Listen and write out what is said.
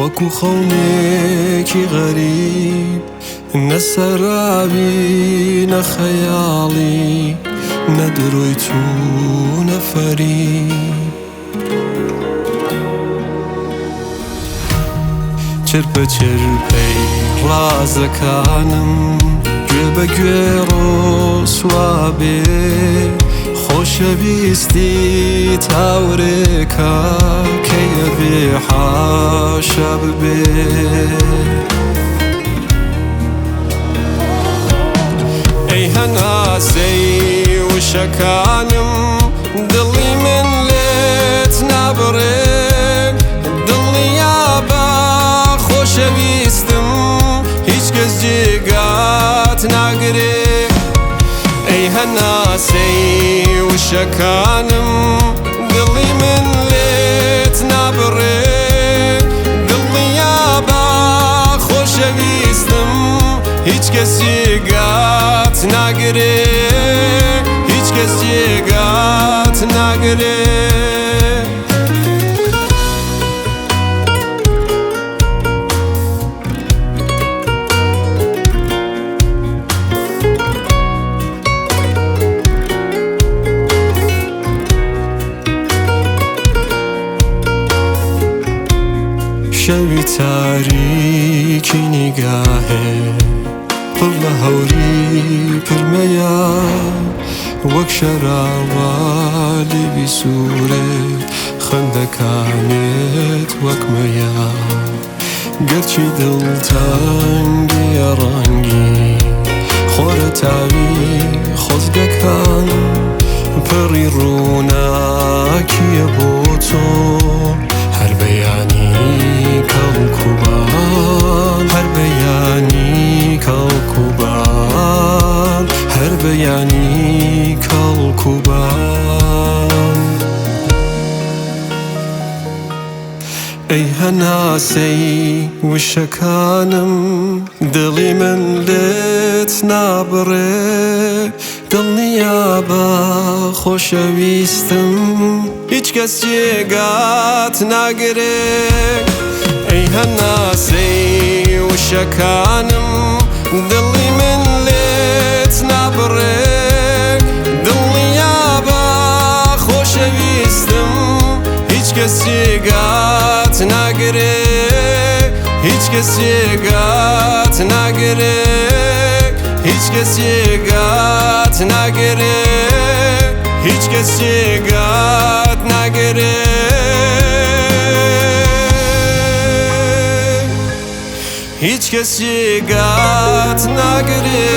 وەکو خەونێکی غەریب، نە سەراوی نە خەیاڵی، نە درۆیت و نە فەریب. چرپە چرپەی ڕازەکانم گوێ بە گوێ ڕۆسوا بێ، خۆشەویستی تاورێکە کەیە بێ حاشا ببێ. ئەی هەناسەی وشەکانم دڵی من لێت نابڕێ، دڵنیابە خۆشەویستم هیچ کەس جێگات ناگرێ. ئەی هەناسەی وشەکانم دڵی من لێت نابڕێ، دڵنیابە خۆشەویستم هیچ کەس جێگات ناگرێ، هیچ کەس جێگات ناگرێ. شەوی تاریکی نیگاهێ پڕ لە هەوری پرمەیە، وەک شەراوە لێوی سوورێ خەندەکانێت وەک مەیە. گەرچی دڵتەنگیە ڕەنگی خۆرە تاوی خۆزگەکان، پڕی ڕووناکیە بۆ تۆ هەر بەیانی کەڵکوبان، هەر بەیانی کەڵکوبان، هەر بەیانی کەڵکوبان. ئەی هەناسەی وشەکانم دڵی من لێت نابڕێ، دڵنیابە خۆشەویستم هیچ کەس جێگات ناگرێ. ئەی هەناسەی وشەکانم دڵی من لێت نابڕێ، دڵنیابە خۆشەویستم هیچ کەس جێگات ناگرێ، هیچ کەس جێگات ناگرێ، هیچ کەس جێگات ناگرێ، هیچ کەس جێگات ناگرێ، هیچ کەس جێگات ناگرێ.